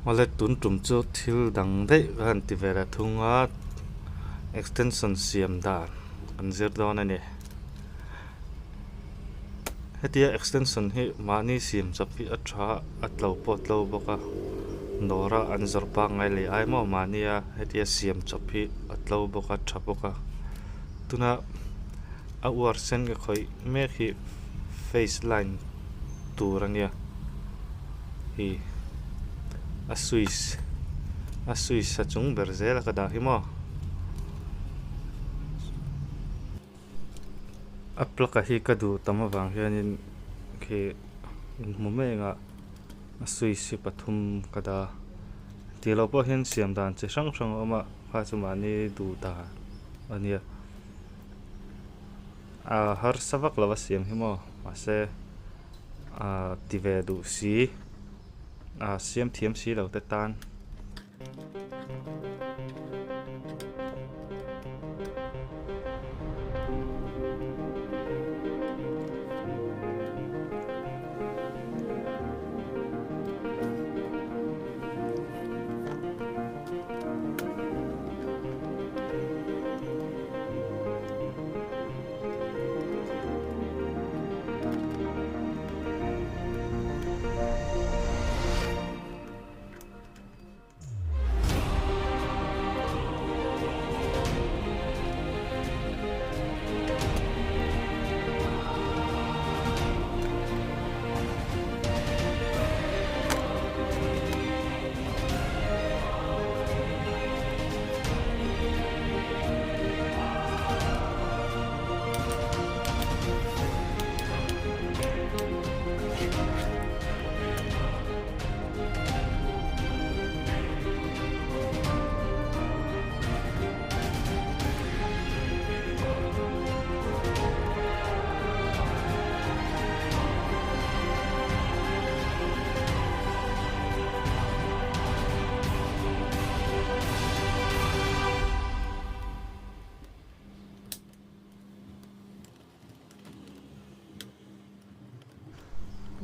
Awle tun tum chu thil dang daih ka han ti ve leh thung a extension siam dan kan zir dawn a ni hetia extension hi mahni siam chawp hi a tha a tlo pawh a tlo bawk a dawr a an zawrh pangngai leh ai maw mahnia hetia siam chawp hi a tlo bawk a tha bawk a tuna a uar sen ka khawih mek hi face line tur a nia hi a switch a switch a chung ber zel a ka dah hi maw a plug a hi ka duh tam avang hianin khi inhmu mek a a switch hi pathum ka dah a tih loh pawh hian siam dan chi hrang hrang a awm a kha chu mahni duh dan a nia. A harsa vak lo a siam hi maw mahse ah ti ve duh si ah siam thiam si lo te tan.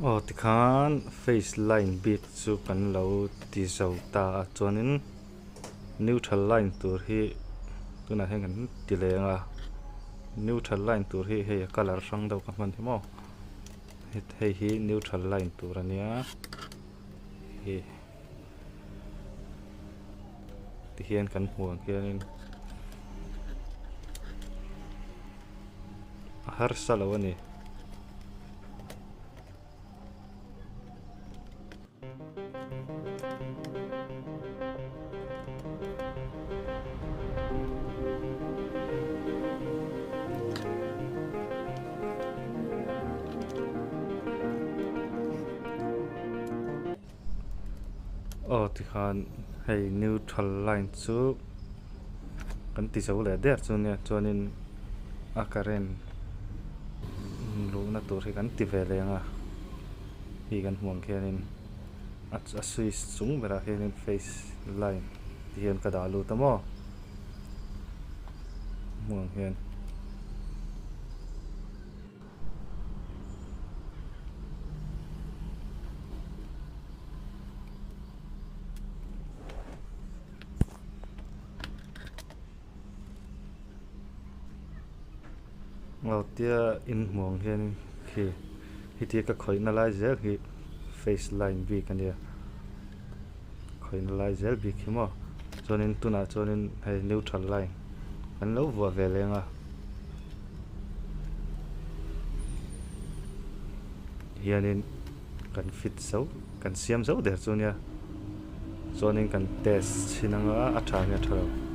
Aw tikhan face line bik chu kan lo ti zo ta a chuanin neutral line tur hi tunah hian kan ti leng a neutral line tur hi hei a colour hrang deuh ka hman hi maw hei hi neutral line tur a nia hi tihian kan hmuh ang hianin a harsa lo a ni. Aw tikhan hei neutral line chu kan ti zo leh der chu nia chuanin a current luhna tur hi kan ti ve leh ang a hei kan hmuh ang khianin a switch chung berah hianin phase line ti hian ka dah lut a maw hmuh ang hian. Aw tia inhmuh ang hianin khi hetia ka khawihna lai zel hi face line bik a nia khawihna lai zel bik hi maw chuanin tunah chuanin hei neutral line kan lo vuah ve leng a hianin kan fit zo kan siam zo der chu nia chuanin kan test chhin anga a tha nge a tha lo.